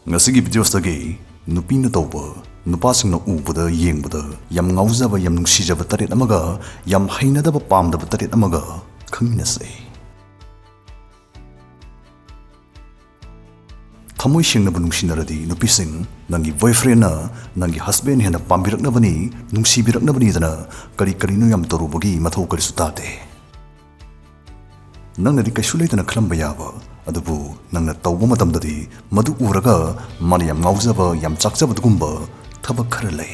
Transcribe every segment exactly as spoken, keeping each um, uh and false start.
ꯉꯁꯤꯒꯤ ꯚꯤꯗꯤꯑꯣꯁꯤꯗꯒꯤ ꯅꯨꯄꯤꯅ ꯇꯧꯕ, ꯅꯨꯄꯥꯁꯤꯡꯅ ꯎꯕꯗ, ꯌꯦꯡꯕꯗ ꯌꯥꯝ ꯉꯥꯎꯖꯕ, ꯌꯥꯝ ꯅꯨꯡꯁꯤꯖꯕ ꯇꯔꯦꯠ ꯑꯃꯒ ꯌꯥꯝ ꯍꯩꯅꯗꯕ, ꯄꯥꯝꯗꯕ ꯇꯔꯦꯠ ꯑꯃꯒ ꯈꯪꯃꯤꯟꯅꯁꯦ꯫ ꯊꯃꯣꯏ ꯁꯦꯡꯅꯕ ꯅꯨꯡꯁꯤꯅꯔꯗꯤ ꯅꯨꯄꯤꯁꯤꯡ, ꯅꯪꯒꯤ ꯕꯣꯏꯐ꯭ꯔꯦꯟꯅ ꯅꯪꯒꯤ ꯍꯁꯕꯦꯟ ꯍꯦꯟꯅ ꯄꯥꯝꯕꯤꯔꯛꯅꯕꯅꯤ, ꯅꯨꯡꯁꯤꯕꯤꯔꯛꯅꯕꯅꯤꯗꯅ ꯀꯔꯤ ꯀꯔꯤꯅꯣ ꯌꯥꯝ ꯇꯧꯔꯨꯕꯒꯤ ꯃꯊꯧ ꯀꯔꯤꯁꯨ ꯇꯥꯗꯦ꯫ ꯅꯪꯅꯗꯤ ꯀꯩꯁꯨ ꯂꯩꯇꯅ ꯈꯜꯂꯝꯕ ꯌꯥꯕ, ꯑꯗꯨꯕꯨ ꯅꯪꯅ ꯇꯧꯕ ꯃꯇꯝꯗꯗꯤ ꯃꯗꯨ ꯎꯔꯒ ꯃꯥꯅ ꯌꯥꯝ ꯉꯥꯎꯖꯕ, ꯌꯥꯝ ꯆꯥꯛꯆꯕꯗꯨꯒꯨꯝꯕ ꯊꯕꯛ ꯈꯔ ꯂꯩ꯫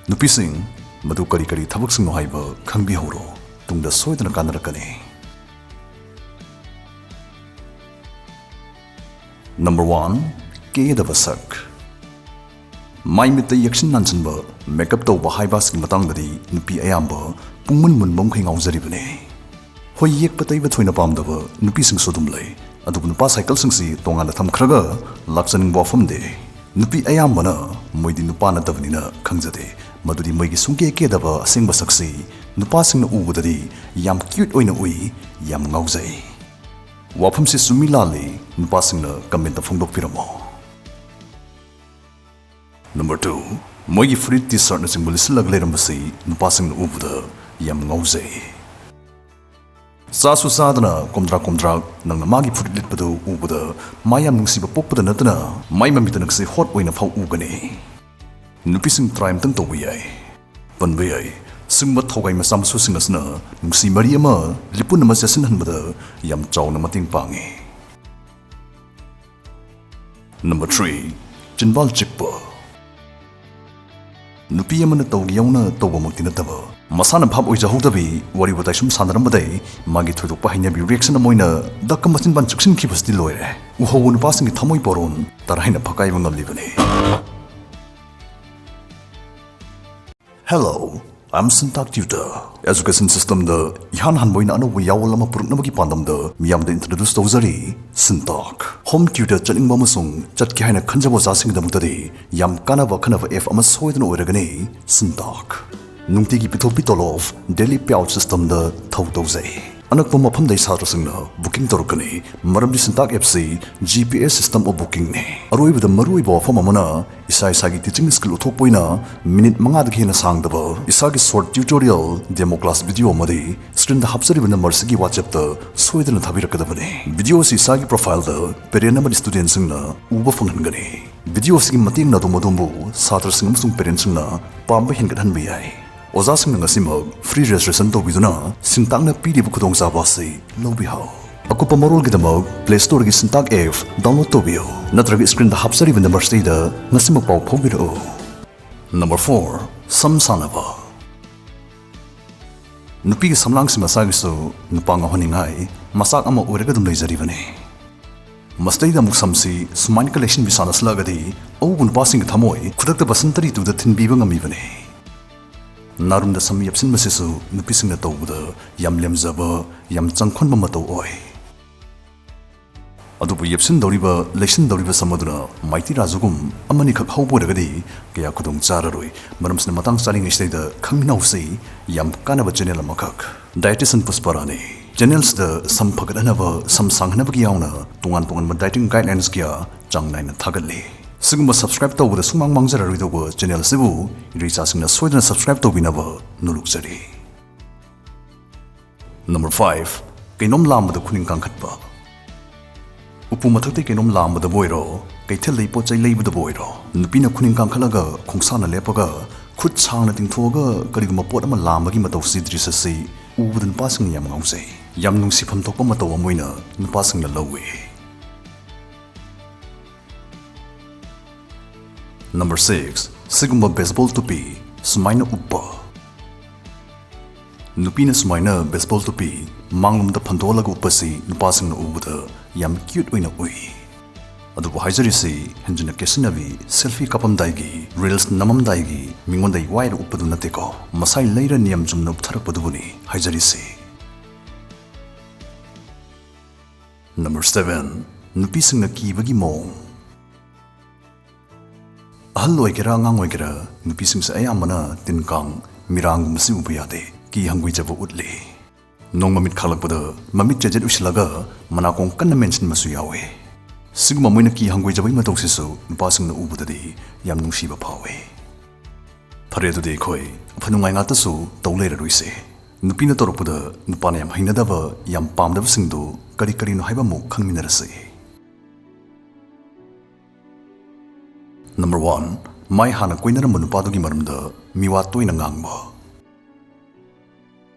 ꯅꯨꯄꯤꯁꯤꯡ, ꯃꯗꯨ ꯀꯔꯤ ꯀꯔꯤ ꯊꯕꯛꯁꯤꯡꯅꯣ ꯍꯥꯏꯕ ꯈꯪꯕꯤꯍꯧꯔꯣ, ꯇꯨꯡꯗ ꯁꯣꯏꯗꯅ ꯀꯥꯟꯅꯔꯛꯀꯅꯤ꯫ ꯅꯝꯕꯔ ꯋꯥꯟ, ꯀꯦꯗꯕ ꯁꯛ꯫ ꯃꯥꯏ ꯃꯤꯠꯇ ꯌꯦꯛꯁꯤꯟ ꯅꯥꯟꯁꯤꯟꯕ, ꯃꯦꯀꯞ ꯇꯧꯕ ꯍꯥꯏꯕꯁꯤꯒꯤ ꯃꯇꯥꯡꯗꯗꯤ ꯅꯨꯄꯤ ꯑꯌꯥꯝꯕ ꯄꯨꯡꯃꯨꯟ ꯃꯨꯟꯕ ꯃꯈꯩ ꯉꯥꯎꯖꯔꯤꯕꯅꯤ꯫ ꯍꯣꯏ, ꯌꯦꯛꯄ ꯇꯩꯕ ꯊꯣꯏꯅ ꯄꯥꯝꯗꯕ ꯅꯨꯄꯤꯁꯤꯡꯁꯨ ꯑꯗꯨꯝ ꯂꯩ, ꯑꯗꯨꯕꯨ ꯅꯨꯄꯥ ꯁꯥꯏꯀꯜꯁꯤꯡꯁꯤ ꯇꯣꯉꯥꯟꯅ ꯊꯝꯈ꯭ꯔꯒ ꯂꯥꯛꯆꯅꯤꯡꯕ ꯋꯥꯐꯝꯗꯤ, ꯅꯨꯄꯤ ꯑꯌꯥꯝꯕꯅ ꯃꯣꯏꯗꯤ ꯅꯨꯄꯥ ꯅꯠꯇꯕꯅꯤꯅ ꯈꯪꯖꯗꯦ ꯃꯗꯨꯗꯤ ꯃꯣꯏꯒꯤ ꯁꯨꯡꯀꯦ ꯀꯦꯗꯕ ꯑꯁꯦꯡꯕ ꯁꯛꯁꯤ ꯅꯨꯄꯥꯁꯤꯡꯅ ꯎꯕꯗꯗꯤ ꯌꯥꯝ ꯀ꯭ꯌꯨꯠ ꯑꯣꯏꯅ ꯎꯏ, ꯌꯥꯝ ꯉꯥꯎꯖꯩ꯫ ꯋꯥꯐꯝꯁꯤ ꯆꯨꯝꯃꯤ ꯂꯥꯜꯂꯤ, ꯅꯨꯄꯥꯁꯤꯡꯅ ꯀꯃꯦꯟꯇ ꯐꯣꯡꯗꯣꯛꯄꯤꯔꯝꯃꯣ꯫ ꯅꯝꯕꯔ ꯇꯨ, ꯃꯣꯏꯒꯤ ꯐꯨꯔꯤꯠ, ꯇꯤ ꯁꯥꯔꯠꯅꯆꯤꯡꯕ ꯂꯤꯠꯁꯤꯜꯂꯒ ꯂꯩꯔꯝꯕꯁꯤ ꯅꯨꯄꯥꯁꯤꯡꯅ ꯎꯕꯗ ꯌꯥꯝ ꯉꯥꯎꯖꯩ꯫ ꯆꯥꯁꯨ ꯆꯥꯗꯅ ꯀꯣꯝꯗ꯭ꯔꯥ ꯀꯣꯝꯗ꯭ꯔꯥ ꯅꯪꯅ ꯃꯥꯒꯤ ꯐꯨꯔꯤꯠ ꯂꯤꯠꯄꯗꯨ ꯎꯕꯗ ꯃꯥ ꯌꯥꯝ ꯅꯨꯡꯁꯤꯕ ꯄꯣꯛꯄꯗ ꯅꯠꯇꯅ ꯃꯥꯏ ꯃꯃꯤꯠꯇ ꯅꯪꯁꯦ ꯍꯣꯠ ꯑꯣꯏꯅ ꯐꯥꯎ ꯎꯒꯅꯤ꯫ ꯅꯨꯄꯤꯁꯤꯡ ꯇ꯭ꯔꯥꯏ ꯑꯝꯇꯪ ꯇꯧꯕ ꯌꯥꯏ, ꯄꯟꯕ ꯌꯥꯏ꯫ ꯁꯤꯒꯨꯝꯕ ꯊꯧꯒꯥꯏ ꯃꯆꯥ ꯃꯁꯨꯁꯤꯡ ꯑꯁꯤꯅ ꯅꯨꯡꯁꯤ ꯃꯔꯤ ꯑꯃ ꯂꯤꯄꯨꯟ ꯑꯃ ꯆꯦꯠꯁꯤꯟꯍꯟꯕꯗ ꯌꯥꯝ ꯆꯥꯎꯅ ꯃꯇꯦꯡ ꯄꯥꯡꯉꯤ꯫ ꯅꯝꯕꯔ ꯊ꯭ꯔꯤ, ꯆꯤꯟꯕꯥꯜ ꯆꯤꯛꯄ꯫ ꯅꯨꯄꯤ ꯑꯃꯅ ꯇꯧꯒꯦ ꯌꯥꯎꯅ ꯇꯧꯕꯃꯛꯇꯤ ꯅꯠꯇꯕ, ꯃꯁꯥꯅ ꯚꯥꯞ ꯑꯣꯏꯖꯍꯧꯗꯕꯤ ꯋꯥꯔꯤ ꯋꯥꯇꯥꯏ ꯁꯨꯝ ꯁꯥꯟꯅꯔꯝꯕꯗꯩ ꯃꯥꯒꯤ ꯊꯣꯏꯗꯣꯛꯄ ꯍꯩꯅꯕꯤ ꯔꯤꯌꯦꯛꯁꯟ ꯑꯃ ꯑꯣꯏꯅ ꯗꯛꯀ ꯃꯆꯤꯟꯕꯥꯜ ꯆꯤꯛꯁꯤꯟꯈꯤꯕꯁꯤꯗꯤ ꯂꯣꯏꯔꯦ꯫ ꯎꯍꯧꯕ ꯅꯨꯄꯥꯁꯤꯡꯒꯤ ꯊꯃꯣꯏ ꯄꯣꯔꯣꯟ ꯇꯔꯥꯏꯅ ꯐꯀꯥꯏꯕ ꯉꯝꯂꯤꯕꯅꯤ꯫ Hello, I'm Sintak Tutor꯫ Education systemꯗ ꯏꯍꯥꯟ ꯍꯥꯟꯕ ꯑꯣꯏꯅ ꯑꯅꯧꯕ ꯌꯥꯑꯣꯜ ꯑꯃ ꯄꯨꯔꯛꯅꯕꯒꯤ ꯄꯥꯟꯗꯝꯗ ꯃꯤꯌꯥꯝꯗ introduce ꯇꯧꯖꯔꯤ Sintak꯫ Home tutor ꯆꯠꯅꯤꯡꯕ ꯑꯃꯁꯨꯡ ꯆꯠꯀꯦ ꯍꯥꯏꯅ ꯈꯟꯖꯕ ꯑꯣꯖꯥꯁꯤꯡꯒꯤꯗꯃꯛꯇꯗꯤ ꯌꯥꯝ ꯀꯥꯟꯅꯕ ꯑꯈꯟꯅꯕ app ꯑꯃ ꯁꯣꯏꯗꯅ ꯑꯣꯏꯔꯒꯅꯤ Sintak꯫ ꯅꯨꯡꯇꯤꯒꯤ ꯄꯤꯊꯣꯛꯄꯤ ꯇꯣꯂꯣꯞ, daily payout systemꯗ ꯊꯧ ꯇꯧꯖꯩ꯫ ꯑꯅꯛꯄ ꯃꯐꯝꯗꯩ ꯁꯥꯇ꯭ꯔꯁꯤꯡꯅ booking ꯇꯧꯔꯛꯀꯅꯤ, ꯃꯔꯝꯗꯤ ꯁꯤꯟꯇꯥꯛ app ꯁꯤ G P S system of booking ꯅꯤ꯫ ꯑꯔꯣꯏꯕꯗ ꯃꯔꯨꯑꯣꯏꯕ ꯋꯥꯐꯝ ꯑꯃꯅ, ꯏꯁꯥ ꯏꯁꯥꯒꯤ teaching skill ꯎꯠꯊꯣꯛꯄ ꯑꯣꯏꯅ ꯃꯤꯅꯤꯠ ꯃꯉꯥꯗꯒꯤ ꯍꯦꯟꯅ ꯁꯥꯡꯗꯕ ꯏꯁꯥꯒꯤ short tutorial demo class video ꯑꯃꯗꯤ screen ꯗ ꯍꯥꯞꯆꯔꯤꯕ number ꯁꯤꯒꯤ WhatsApp ꯇ ꯁꯣꯏꯗꯅ ꯊꯥꯕꯤꯔꯛꯀꯗꯕꯅꯤ꯫ Video ꯑꯁꯤ ꯏꯁꯥꯒꯤ profile ꯗ parent ꯑꯃꯗꯤ student ꯁꯤꯡꯅ ꯎꯕ ꯐꯪꯍꯟꯒꯅꯤ꯫ Video ꯑꯁꯤꯒꯤ ꯃꯇꯦꯡꯅ ꯑꯗꯣꯝ ꯑꯗꯣꯝꯕꯨ ꯁꯥꯇ꯭ꯔꯁꯤꯡ ꯑꯃꯁꯨꯡ parent ꯁꯤꯡꯅ ꯄꯥꯝꯕ ꯍꯦꯟꯒꯠꯍꯟꯕ ꯌꯥꯏ꯫ ꯑꯣꯖꯥꯁꯤꯡꯅ ꯉꯁꯤꯃꯛ free registration ꯇꯧꯕꯤꯗꯨꯅ ꯁꯤꯟꯇꯥꯛꯅ ꯄꯤꯔꯤꯕ ꯈꯨꯗꯣꯡꯆꯥꯕ ꯑꯁꯤ ꯂꯧꯕꯤꯍꯧ꯫ ꯑꯀꯨꯞꯄ ꯃꯔꯣꯜꯒꯤꯗꯃꯛ Play Store ꯒꯤ ꯁꯤꯟꯇꯥꯛ app download ꯇꯧꯕꯤꯌꯨ, ꯅꯠꯇ꯭ꯔꯒ screen ꯗ ꯍꯥꯞꯆꯔꯤꯕ number ꯁꯤꯗ ꯉꯁꯤꯃꯛ ꯄꯥꯎ ꯐꯥꯎꯕꯤꯔꯛꯎ꯫ Number four, ꯁꯝ ꯁꯥꯟꯅꯕ꯫ ꯅꯨꯄꯤꯒꯤ ꯁꯝꯂꯥꯡꯁꯤ ꯃꯁꯥꯒꯤꯁꯨ ꯅꯨꯄꯥ ꯉꯥꯎꯍꯟꯅꯤꯡꯉꯥꯏ ꯃꯆꯥꯛ ꯑꯃ ꯑꯣꯏꯔꯒ ꯑꯗꯨꯝ ꯂꯩꯖꯔꯤꯕꯅꯤ꯫ ꯃꯁꯤꯗꯩꯗ ꯑꯃꯨꯛ ꯁꯝꯁꯤ ꯁꯨꯃꯥꯏꯅ ꯂꯩꯁꯤꯟꯕꯤ ꯁꯥꯟꯅꯁꯤꯜꯂꯛꯑꯒꯗꯤ ꯑꯎꯕ ꯅꯨꯄꯥꯁꯤꯡꯒꯤ ꯊꯃꯣꯏ ꯈꯨꯗꯛꯇ ꯕꯁꯟꯇꯔꯤ ꯇꯨꯗ ꯊꯤꯟꯕꯤꯕ ꯉꯝꯃꯤꯕꯅꯤ꯫ ꯅꯥꯔꯨꯝꯗ ꯁꯝ ꯌꯦꯞꯁꯤꯟꯕꯁꯤꯁꯨ ꯅꯨꯄꯤꯁꯤꯡꯅ ꯇꯧꯕꯗ ꯌꯥꯝ ꯂꯦꯝꯖꯕ, ꯌꯥꯝ ꯆꯪꯈꯣꯟꯕ ꯃꯇꯧ ꯑꯣꯏ꯫ ꯑꯗꯨꯕꯨ ꯌꯦꯞꯁꯤꯟꯗꯧꯔꯤꯕ, ꯂꯩꯁꯤꯟꯗꯧꯔꯤꯕ ꯁꯝ ꯑꯗꯨꯅ ꯃꯥꯏꯇꯤ ꯔꯥꯖꯨꯒꯨꯝ ꯑꯃꯅꯤꯈꯛ ꯍꯧꯕ ꯑꯣꯏꯔꯒꯗꯤ ꯀꯌꯥ ꯈꯨꯗꯣꯡ ꯆꯥꯔꯔꯣꯏ꯫ ꯃꯔꯝꯁꯤꯅ ꯃꯇꯥꯡ ꯆꯥꯔꯤꯉꯩꯁꯤꯗꯩꯗ ꯈꯪꯃꯤꯟꯅꯍꯧꯁꯤ ꯌꯥꯝ ꯀꯥꯟꯅꯕ channel ꯑꯃꯈꯛ, Dietitian ꯄꯨꯁꯄꯔꯥꯅꯤ꯫ Channel ꯁꯤꯗ ꯁꯝ ꯐꯒꯠꯍꯟꯅꯕ, ꯁꯝ ꯁꯥꯡꯍꯟꯅꯕꯒꯤ ꯌꯥꯎꯅ ꯇꯣꯉꯥꯟ ꯇꯣꯉꯥꯟꯕ dieting guidelines ꯀꯌꯥ ꯆꯥꯡ ꯅꯥꯏꯅ ꯊꯥꯒꯠꯂꯤ꯫ ꯁꯤꯒꯨꯝꯕ subscribe ꯇꯧꯕꯗ ꯁꯨꯡꯃꯥꯡ ꯃꯥꯡꯖꯔꯔꯣꯏꯗꯧꯕ channel ꯁꯤꯕꯨ ꯏꯔꯩꯆꯥꯁꯤꯡꯅ ꯁꯣꯏꯗꯅ subscribe ꯇꯧꯕꯤꯅꯕ ꯅꯣꯂꯨꯛꯆꯔꯤ꯫ Number five, ꯀꯩꯅꯣꯝ ꯂꯥꯝꯕꯗ ꯈꯨꯅꯤꯡ ꯀꯥꯡꯈꯠꯄ꯫ ꯎꯄꯨ ꯃꯊꯛꯇꯩ ꯀꯩꯅꯣꯝ ꯂꯥꯝꯕꯗꯕꯨ ꯑꯣꯏꯔꯣ, ꯀꯩꯊꯦꯜꯗꯩ ꯄꯣꯠ ꯆꯩ ꯂꯩꯕꯗꯕꯨ ꯑꯣꯏꯔꯣ, ꯅꯨꯄꯤꯅ ꯈꯨꯅꯤꯡ ꯀꯥꯡꯈꯠꯂꯒ ꯈꯣꯡꯁꯥꯅ ꯂꯦꯞꯄꯒ ꯈꯨꯠ ꯁꯥꯡꯅ ꯇꯤꯡꯊꯣꯛꯑꯒ ꯀꯔꯤꯒꯨꯝꯕ ꯄꯣꯠ ꯑꯃ ꯂꯥꯝꯕꯒꯤ ꯃꯇꯧꯁꯤ, ꯗ꯭ꯔꯤꯁ ꯑꯁꯤ ꯎꯕꯗ ꯅꯨꯄꯥꯁꯤꯡꯅ ꯌꯥꯝ ꯉꯥꯎꯖꯩ꯫ ꯌꯥꯝ ꯅꯨꯡꯁꯤꯐꯝ ꯊꯣꯛꯄ ꯃꯇꯧ ꯑꯃ ꯑꯣꯏꯅ ꯅꯨꯄꯥꯁꯤꯡꯅ ꯂꯧꯏ꯫ Number six, ꯁꯤꯒꯨꯝꯕ baseball ꯇꯨꯄꯤ ꯁꯨꯃꯥꯏꯅ ꯎꯞꯄ꯫ ꯅꯨꯄꯤꯅ ꯁꯨꯃꯥꯏꯅ baseball ꯇꯨꯄꯤ ꯃꯥꯡꯂꯣꯝꯗ ꯐꯟꯗꯣꯛꯍꯜꯂꯒ ꯎꯞꯄꯁꯤ ꯅꯨꯄꯥꯁꯤꯡꯅ ꯎꯕꯗ ꯌꯥꯝ cute ꯑꯣꯏꯅ ꯎꯏ꯫ ꯑꯗꯨꯕꯨ ꯍꯥꯏꯖꯔꯤꯁꯤ ꯍꯦꯟꯖꯤꯟꯅ ꯀꯦꯁꯤꯟꯅꯕꯤ, selfie ꯀꯥꯞꯄꯝꯗꯥꯏꯒꯤ, reels ꯅꯝꯃꯝꯗꯥꯏꯒꯤ ꯃꯤꯉꯣꯟꯗ ꯏꯋꯥꯏꯔ ꯎꯞꯄꯗꯨ ꯅꯠꯇꯦꯀꯣ꯫ ꯃꯁꯥꯏ ꯂꯩꯔ ꯅꯤꯌꯝ ꯆꯨꯝꯅ ꯎꯞꯊꯔꯛꯄꯗꯨꯕꯨꯅꯤ ꯍꯥꯏꯖꯔꯤꯁꯤ꯫ Number seven, ꯅꯨꯄꯤꯁꯤꯡꯅ ꯀꯤꯕꯒꯤ ꯃꯑꯣꯡ꯫ ꯑꯍꯜ ꯑꯣꯏꯒꯦꯔꯥ ꯑꯉꯥꯡ ꯑꯣꯏꯒꯦꯔꯥ, ꯅꯨꯄꯤꯁꯤꯡꯁꯦ ꯑꯌꯥꯝꯕꯅ ꯇꯤꯟ ꯀꯥꯡ, ꯃꯤꯔꯥꯡꯒꯨꯝꯕꯁꯤ ꯎꯕ ꯌꯥꯗꯦ, ꯀꯤ ꯍꯪꯒꯣꯏꯖꯕ ꯎꯠꯂꯤ꯫ ꯅꯣꯡꯃ ꯃꯤꯠ ꯈꯥꯛꯂꯛꯄꯗ ꯃꯃꯤꯠ ꯆꯦꯖꯦꯠ ꯎꯏꯁꯤꯜꯂꯒ ꯃꯅꯥꯀꯣꯡ ꯀꯟꯅ ꯃꯦꯟꯁꯤꯟꯕꯁꯨ ꯌꯥꯎꯏ꯫ ꯁꯤꯒꯨꯝꯕ ꯃꯣꯏꯅ ꯀꯤ ꯍꯪꯒꯣꯏꯖꯕꯒꯤ ꯃꯇꯧꯁꯤꯁꯨ ꯅꯨꯄꯥꯁꯤꯡꯅ ꯎꯕꯗꯗꯤ ꯌꯥꯝ ꯅꯨꯡꯁꯤꯕ ꯐꯥꯎꯏ꯫ ꯐꯔꯦ, ꯑꯗꯨꯗꯤ ꯑꯩꯈꯣꯏ ꯑꯐ ꯅꯨꯡꯉꯥꯏ ꯉꯥꯛꯇꯁꯨ ꯇꯧ ꯂꯩꯔꯔꯣꯏꯁꯦ꯫ ꯅꯨꯄꯤꯅ ꯇꯧꯔꯛꯄꯗ ꯅꯨꯄꯥꯅ ꯌꯥꯝ ꯍꯩꯅꯗꯕ, ꯌꯥꯝ ꯄꯥꯝꯗꯕꯁꯤꯡꯗꯨ ꯀꯔꯤ ꯀꯔꯤꯅꯣ ꯍꯥꯏꯕ ꯑꯃꯨꯛ ꯈꯪꯃꯤꯟꯅꯔꯁꯤ꯫ ꯅꯝꯕꯔ ꯋꯥꯟ, ꯃꯥꯏ ꯍꯥꯟꯅ ꯀꯣꯏꯅꯔꯝꯕ ꯅꯨꯄꯥꯗꯨꯒꯤ ꯃꯔꯝꯗ ꯃꯤꯋꯥ ꯇꯣꯏꯅ ꯉꯥꯡꯕ꯫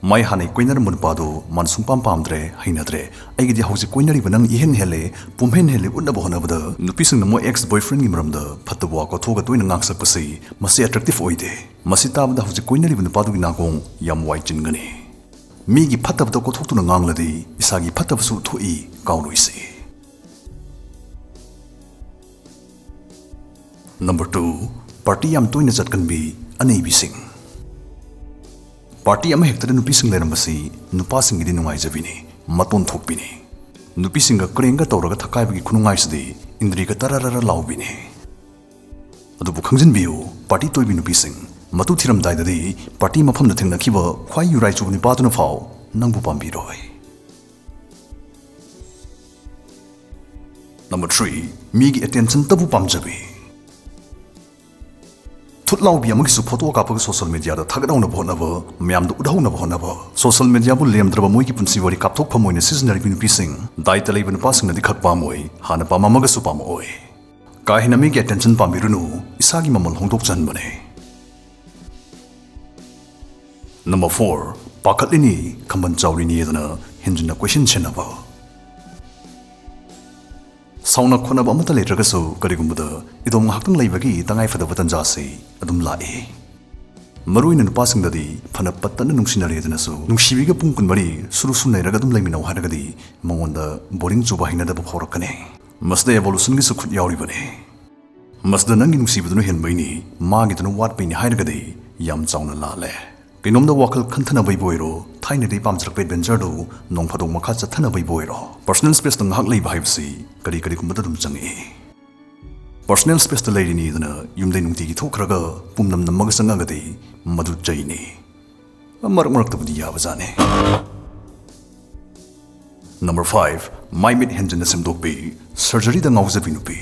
ꯃꯥꯏ ꯍꯥꯟꯅ ꯀꯣꯏꯅꯔꯝꯕ ꯅꯨꯄꯥꯗꯨ ꯃꯥꯅ ꯁꯨꯡꯄꯥꯝ ꯄꯥꯝꯗ꯭ꯔꯦ, ꯍꯩꯅꯗ꯭ꯔꯦ, ꯑꯩꯒꯤꯗꯤ ꯍꯧꯖꯤꯛ ꯀꯣꯏꯅꯔꯤꯕ ꯅꯪ ꯏꯍꯦꯟ ꯍꯦꯜꯂꯦ, ꯄꯨꯝꯍꯦꯟ ꯍꯦꯜꯂꯦ ꯎꯠꯅꯕ ꯍꯣꯠꯅꯕꯗ ꯅꯨꯄꯤꯁꯤꯡꯅ ꯃꯣꯏ ꯑꯦꯛꯁ ꯕꯣꯏꯐ꯭ꯔꯦꯟꯒꯤ ꯃꯔꯝꯗ ꯐꯠꯇꯕ ꯋꯥ ꯀꯣꯊꯣꯛꯑꯒ ꯇꯣꯏꯅ ꯉꯥꯡꯁꯛꯄꯁꯤ, ꯃꯁꯤ ꯑꯦꯇ꯭ꯔꯦꯛꯇꯤꯚ ꯑꯣꯏꯗꯦ꯫ ꯃꯁꯤ ꯇꯥꯕꯗ ꯍꯧꯖꯤꯛ ꯀꯣꯏꯅꯔꯤꯕ ꯅꯨꯄꯥꯗꯨꯒꯤ ꯅꯥꯀꯣꯡ ꯌꯥꯝ ꯋꯥꯏ ꯆꯤꯟꯒꯅꯤ꯫ ꯃꯤꯒꯤ ꯐꯠꯇꯕꯗ ꯀꯣꯊꯣꯛꯇꯨꯅ ꯉꯥꯡꯂꯗꯤ ꯏꯁꯥꯒꯤ ꯐꯠꯇꯕꯁꯨ ꯊꯣꯛꯏ, ꯀꯥꯎꯔꯣꯏꯁꯤ꯫ ꯅꯝꯕꯔ ꯇꯨ, ꯄꯥꯔꯇꯤ ꯌꯥꯝ ꯇꯣꯏꯅ ꯆꯠꯀꯟꯕꯤ ꯑꯅꯩꯕꯤꯁꯤꯡ꯫ ꯄꯥꯔꯇꯤ ꯑꯃꯍꯦꯛꯇꯗ ꯅꯨꯄꯤꯁꯤꯡ ꯂꯩꯔꯝꯕꯁꯤ ꯅꯨꯄꯥꯁꯤꯡꯒꯤꯗꯤ ꯅꯨꯡꯉꯥꯏꯖꯕꯤꯅꯤ, ꯃꯇꯣꯟ ꯊꯣꯛꯄꯤꯅꯤ꯫ ꯅꯨꯄꯤꯁꯤꯡꯒ ꯀ꯭ꯔꯦꯡꯒ ꯇꯧꯔꯒ ꯊꯛꯀꯥꯏꯕꯒꯤ ꯈꯨꯅꯨꯡꯉꯥꯏꯁꯤꯗꯤ ꯏꯟꯗ꯭ꯔꯤꯒ ꯇꯔꯔꯔ ꯂꯥꯎꯕꯤꯅꯤ꯫ ꯑꯗꯨꯕꯨ ꯈꯪꯖꯤꯟꯕꯤꯌꯨ, ꯄꯥꯔꯇꯤ ꯇꯣꯏꯕꯤ ꯅꯨꯄꯤꯁꯤꯡ, ꯃꯇꯨ ꯊꯤꯔꯝꯗꯥꯏꯗꯗꯤ ꯄꯥꯔꯇꯤ ꯃꯐꯝꯗ ꯊꯦꯡꯅꯈꯤꯕ ꯈ꯭ꯋꯥꯏ ꯌꯨꯔꯥꯏ ꯆꯨꯕ ꯅꯨꯄꯥꯗꯨꯅ ꯐꯥꯎ ꯅꯪꯕꯨ ꯄꯥꯝꯕꯤꯔꯣꯏ꯫ ꯅꯝꯕꯔ ꯊ꯭ꯔꯤ, ꯃꯤꯒꯤ ꯑꯦꯇꯦꯟꯁꯟꯇꯕꯨ ꯄꯥꯝꯖꯕꯤ꯫ ꯊꯨꯠ ꯂꯥꯎꯕꯤ ꯑꯃꯒꯤꯁꯨ ꯐꯣꯇꯣ ꯀꯥꯞꯄꯒ ꯁꯣꯁꯤꯌꯦꯜ ꯃꯦꯗꯤꯌꯥꯗ ꯊꯥꯒꯠꯍꯧꯅꯕ ꯍꯣꯠꯅꯕ, ꯃꯌꯥꯝꯗ ꯎꯠꯍꯧꯅꯕ ꯍꯣꯠꯅꯕ꯫ ꯁꯣꯁꯤꯌꯦꯜ ꯃꯦꯗꯤꯌꯥꯕꯨ ꯂꯦꯝꯗ꯭ꯔꯕ ꯃꯣꯏꯒꯤ ꯄꯨꯟꯁꯤ ꯋꯥꯔꯤ ꯀꯥꯞꯊꯣꯛꯐꯝ ꯑꯣꯏꯅ ꯁꯤꯖꯤꯟꯅꯔꯤꯕ ꯅꯨꯄꯤꯁꯤꯡ, ꯗꯥꯏꯇ ꯂꯩꯕ ꯅꯨꯄꯥꯁꯤꯡꯅꯗꯤ ꯈꯛ ꯄꯥꯝꯃꯣꯏ, ꯍꯥꯟꯅ ꯄꯥꯝꯃꯝꯃꯒꯁꯨ ꯄꯥꯝꯃꯛꯑꯣꯏ꯫ ꯀꯥ ꯍꯦꯟꯅ ꯃꯤꯒꯤ ꯑꯦꯇꯦꯟꯁꯟ ꯄꯥꯝꯕꯤꯔꯨꯅꯨ, ꯏꯁꯥꯒꯤ ꯃꯃꯜ ꯍꯣꯡꯗꯣꯛꯆꯍꯟꯕꯅꯦ꯫ ꯅꯝꯕꯔ ꯐꯣꯔ, ꯄꯥꯈꯠꯂꯤꯅꯤ, ꯈꯝꯕꯟ ꯆꯥꯎꯔꯤꯅꯤ ꯑꯗꯨꯅ ꯍꯦꯟꯖꯤꯟꯅ ꯀꯣꯏꯁꯤꯟ ꯁꯦꯟꯅꯕ꯫ ꯁꯥꯎꯅ ꯈꯣꯠꯅꯕ ꯑꯃꯠꯇ ꯂꯩꯇ꯭ꯔꯒꯁꯨ ꯀꯔꯤꯒꯨꯝꯕꯗ ꯏꯗꯣꯝ ꯉꯥꯏꯍꯥꯛꯇꯪ ꯂꯩꯕꯒꯤ ꯇꯉꯥꯏ ꯐꯗꯕ ꯇꯟꯖꯥꯁꯤ ꯑꯗꯨꯝ ꯂꯥꯛꯏ꯫ ꯃꯔꯨꯑꯣꯏꯅ ꯅꯨꯄꯥꯁꯤꯡꯗꯗꯤ ꯐꯅ ꯄꯠꯇꯅ ꯅꯨꯡꯁꯤꯅꯔꯦꯗꯅꯁꯨ ꯅꯨꯡꯁꯤꯕꯤꯒ ꯄꯨꯡ ꯀꯨꯟꯃꯔꯤ ꯁꯨꯔꯨ ꯁꯨ ꯅꯩꯔꯒ ꯑꯗꯨꯝ ꯂꯩꯃꯤꯟꯅꯧ ꯍꯥꯏꯔꯒꯗꯤ ꯃꯉꯣꯟꯗ ꯕꯣꯔꯤꯡ ꯆꯨꯕ ꯍꯩꯅꯗꯕ ꯐꯥꯎꯔꯛꯀꯅꯤ꯫ ꯃꯁꯤꯗ ꯑꯦꯚꯣꯂꯨꯁꯟꯒꯤꯁꯨ ꯈꯨꯠ ꯌꯥꯎꯔꯤꯕꯅꯤ꯫ ꯃꯁꯤꯗ ꯅꯪꯒꯤ ꯅꯨꯡꯁꯤꯕꯗꯨꯅ ꯍꯦꯟꯕꯩꯅꯤ, ꯃꯥꯒꯤꯗꯨꯅ ꯋꯥꯠꯄꯩꯅꯤ ꯍꯥꯏꯔꯒꯗꯤ ꯌꯥꯝ ꯆꯥꯎꯅ ꯂꯥꯜꯂꯦ꯫ ꯀꯩꯅꯣꯝꯗ ꯋꯥꯈꯜ ꯈꯟꯊꯅꯕꯩꯕꯨ ꯑꯣꯏꯔꯣ, ꯊꯥꯏꯅꯗꯩ ꯄꯥꯝꯖꯔꯛꯄ ꯑꯦꯗꯚꯦꯟꯆꯔꯗꯨ ꯅꯣꯡ ꯐꯥꯗꯣꯛ ꯃꯈꯥ ꯆꯠꯊꯅꯕꯩꯕꯨ ꯑꯣꯏꯔꯣ, ꯄꯔꯁꯣꯅꯦꯜ ꯁ꯭ꯄꯦꯁꯇ ꯉꯥꯏꯍꯥꯛ ꯂꯩꯕ ꯍꯥꯏꯕꯁꯤ ꯀꯔꯤ ꯀꯔꯤꯒꯨꯝꯕꯗ ꯑꯗꯨꯝ ꯆꯪꯉꯛꯏ꯫ ꯄꯔꯁꯣꯅꯦꯜ ꯁ꯭ꯄꯦꯁꯇ ꯂꯩꯔꯤꯅꯤꯗꯅ ꯌꯨꯝꯗꯩ ꯅꯨꯡꯇꯤꯒꯤ ꯊꯣꯛꯈ꯭ꯔꯒ ꯄꯨꯝꯅꯝ ꯅꯝꯃꯒ ꯆꯪꯉꯒꯗꯤ ꯃꯗꯨ ꯆꯩꯅꯤ꯫ ꯃꯔꯛ ꯃꯔꯛꯇꯕꯨꯗꯤ ꯌꯥꯕꯖꯥꯠꯅꯤ꯫ Number five, ꯃꯥꯏ ꯃꯤꯠ ꯍꯦꯟꯖꯤꯟꯅ ꯁꯦꯝꯗꯣꯛꯄꯤ, ꯁꯔꯖꯔꯤꯗ ꯉꯥꯎꯖꯕꯤ ꯅꯨꯄꯤ꯫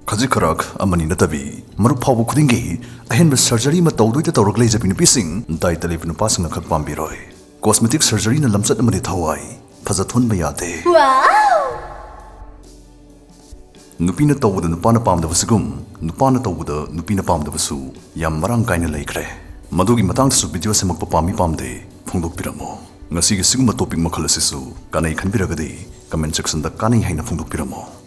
ꯈꯖꯤꯛ ꯈꯔꯛ ꯑꯃꯅꯤ ꯅꯠꯇꯕꯤ, ꯃꯔꯨꯞ ꯐꯥꯎꯕ ꯈꯨꯗꯤꯡꯒꯤ ꯑꯍꯦꯟꯕ ꯁꯔꯖꯔꯤ ꯑꯃ ꯇꯧꯗꯣꯏꯗ ꯇꯧꯔꯒ ꯂꯩꯖꯕꯤ ꯅꯨꯄꯤꯁꯤꯡ ꯗꯥꯏꯇ ꯂꯩꯕ ꯅꯨꯄꯥꯁꯤꯡꯅ ꯈꯛ ꯄꯥꯝꯕꯤꯔꯣꯏ꯫ ꯀꯣꯁꯃꯦꯇꯤꯛ ꯁꯔꯖꯔꯤꯅ ꯂꯝꯆꯠ ꯑꯃꯗꯤ ꯊꯋꯥꯏ ꯐꯖ ꯊꯣꯟꯕ ꯌꯥꯗꯦ꯫ ꯅꯨꯄꯤꯅ ꯇꯧꯕꯗ ꯅꯨꯄꯥꯅ ꯄꯥꯝꯗꯕꯁꯤꯒꯨꯝ, ꯅꯨꯄꯥꯅ ꯇꯧꯕꯗ ꯅꯨꯄꯤꯅ ꯄꯥꯝꯗꯕꯁꯨ ꯌꯥꯝ ꯃꯔꯥꯡ ꯀꯥꯏꯅ ꯂꯩꯈ꯭ꯔꯦ꯫ ꯃꯗꯨꯒꯤ ꯃꯇꯥꯡꯗꯁꯨ ꯚꯤꯗꯤꯑꯣ ꯁꯦꯝꯃꯛꯄ ꯄꯥꯝꯃꯤ ꯄꯥꯝꯗꯦ ꯐꯣꯡꯗꯣꯛꯄꯤꯔꯝꯃꯨ꯫ ꯉꯁꯤꯒꯤ ꯁꯤꯒꯨꯝꯕ ꯇꯣꯄꯤꯛ ꯃꯈꯜ ꯑꯁꯤꯁꯨ ꯀꯥꯟꯅꯩ ꯈꯟꯕꯤꯔꯒꯗꯤ ꯀꯃꯦꯟ ꯁꯦꯛꯁꯟꯗ ꯀꯥꯟꯅꯩ ꯍꯥꯏꯅ ꯐꯣꯡꯗꯣꯛꯄꯤꯔꯝꯃꯨ꯫